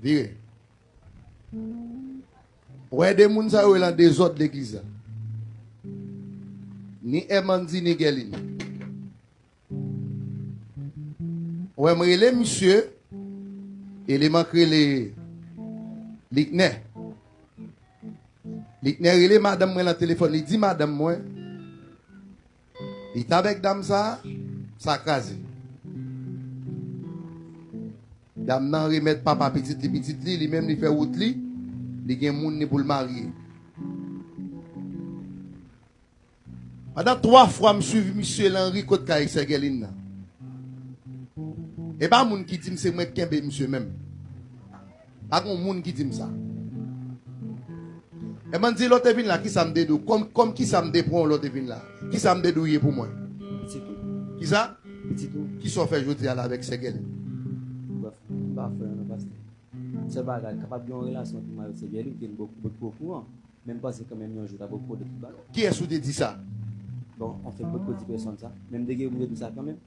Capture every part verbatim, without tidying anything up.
Vire. Ou wè de moun sa yo, yo lan dezòd legliz la. Ni Èmanzi, ni Gèlin. Ou wè m rele misye, e li manke rele Liknè. Liknè rele madanm mwen lan telefòn, li di madanm mwen, li t avèk dam sa, sa kraze. Dam nan remèt papa pitit li, pitit li, li menm li fè wout li, li gen moun li pou l marye. Pandan twa fwa m swiv misye lan ri kot kay sè Gèlin nan. E pa moun ki di m se mwen k kenbe misye menm. Pa gon moun ki di m sa. Èmanzi, lè w te vin la, kisa m te di w? Kòm, kòm kisa m te pran w lè w te vin la? Kisa m te di w ye pou mwen? Pitit ou. Kisa? Pitit ou. Kisa w fè jodi a la avèk sè Gèlin? Brèf, m pa fè anyen non, pastè. Sèl bagay, kapab gen yon relasyon antre mwen avèk sè Gèlin ke m potko okouran. Men m panse kanmenm yon jou ta potko de tout bagay. Kiyès ou te di sa? Bon, anfen, m potko di pèsonn sa. Men m te gen pou m te di w sa kanmenm.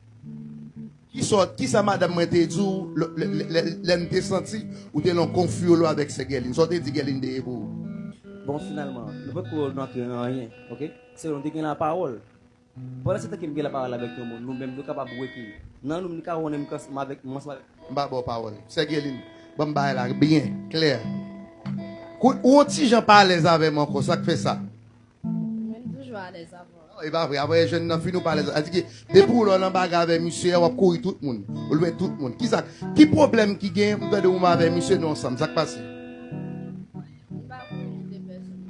Kisa, kisa madanm mwen te di w lè, lè, lè, lè, lè n te santi ou te nan konfyolo avèk sè Gèlin? Sa w te di Gèlin te ye pou ou? Bon, finalman, nou potko antre nan anyen, oke? Se nou te gen lapawòl. Pandan se tan ke m gen lapawòl avèk yon moun, nou menm nou kapab wete. Nan nou, li ka konnen m ansanm avèk, m ansanm avèk. M pa ba w pawòl. Sè Gèlin, ban m bagay la byen klè. Kou, ou yon ti jan pa alèz avè m ankò, sa k fè sa? Mwen toujou alèz avè w. Non, e pa vre, apre jèn nan fin ou pa alèz. Sa di ke depi w lè w nan bagay avè misye a, w ap kouri tout moun. Ou lwen tout moun. Kisa, ki pwoblèm ki gen, m tande ou avè misye nou ansanm, sa k pase? M pa konnen de pèsonn.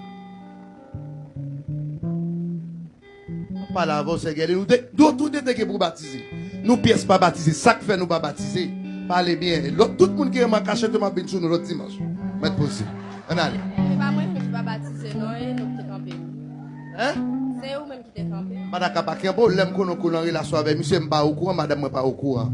Pale avè w, sè Gèlin. Nou te, nou tou de te gen pou batize. Nou pyès pa batize. Sa k fè nou pa batize? Pale byen. Lòt, tout moun ki renmen an kachèt yo, m ap vin sou nou lòt dimanch. Mèt poze. Ann ale. Se pa mwen menm ki pa batize, non, e nou ki te kanpe. Hein? Se ou menm ki te kanpe. M pa ta ka pa kenbe w, lè m konnen w kou nan relasyon avè misye, m pa okouran, madanm mwen pa okouran.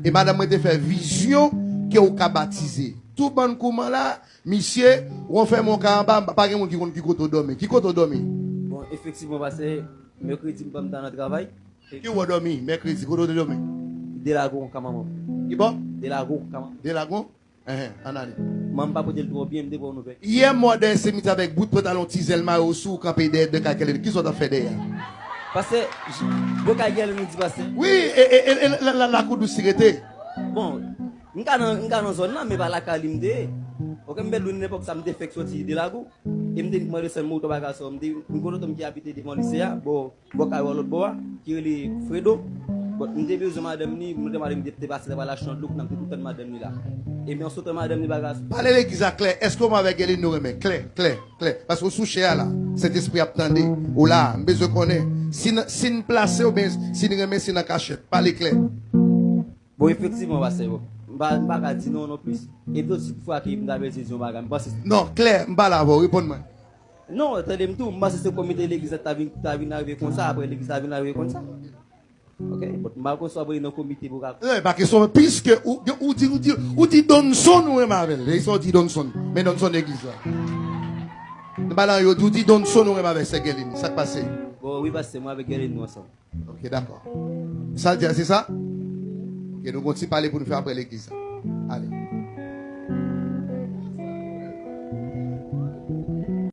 E madanm mwen te fè vizyon ke w ka batize. Tou bann kouman la, misye, w fè mwen ka anba, pa gen moun ki konn ki kote w dòmi. Ki kote w dòmi? Bon, efektivman, pastè, mèkredi, m pa m ta nan travay. Ki w dòmi, mèkredi, kote w te dòmi? Delagon, ka manman. Ki bò? Delagon, ka manman. Delagon? Enhen, ann ale. Manman pa pote l twò byen, m te ba w nouvèl. Yè m wè w dèyè semitye avèk bout pantalon, ti zèl mayo sou ou, kanpe dèyè de kay Gèlin. Kisa w t ap fè dèyè a? Pastè, j-, bò kay Gèlin nou di pastè. Wi, e, e, e, e la, la, la, lakou dous li rete. Bon, m ka nan, m ka nan zòn nan, men pa lakay li m te ye. Oke, m bèl ou nenpòt sa, m te fèk sòti Delagon. E m te mande sè m, oto bagay sa, m te, m gen yon oto m ki abite devan lise a, bò, bò kay ou a lòt bò a, ki rele Fredo. Bon, m te bezwen madanm li, m te mande m te, te pase la pa la chann dlo, pou n ap te tou tann madanm li la. E men an sotan madanm li bagay. Pale legliz la klè, èske w avèk Gèlin nou renmen? Klè, klè, klè. Paske w sou chè a la, Sentespri ap tande. Ou la, m bezwen konnen. Si n, si n plase oubyen si n renmen, si n an kachèt. Pale klè. Bon, efektivman, pastè, bon, m pa, m pa ka di non non plis. E tou si fwa ke m ta bezwen di yon bagay, m panse. Non, klè, m pale avè w, reponn mwen. Non, tande m tou, m panse se komite legliz la ta vin, ta vin arive konsa, apre legliz la vin arive konsa. Oke, bon, m pa konn si w ap rele nan komite pou ka. Non, e pa kesyon, piske ou, ou di, ou di, ou di Donson ou renmen avè l. E sa w di Donson, men Donson legliz la. M pale an yo di, ou di Donson ou renmen avè sè Gèlin, sa k pase? Bon, wi, pastè, mwen avèk Gèlin nou ansanm. Ok, dakò. Sa l di a, se sa? Ok, nou gon ti pale pou nou fè apre legliz la. Ale.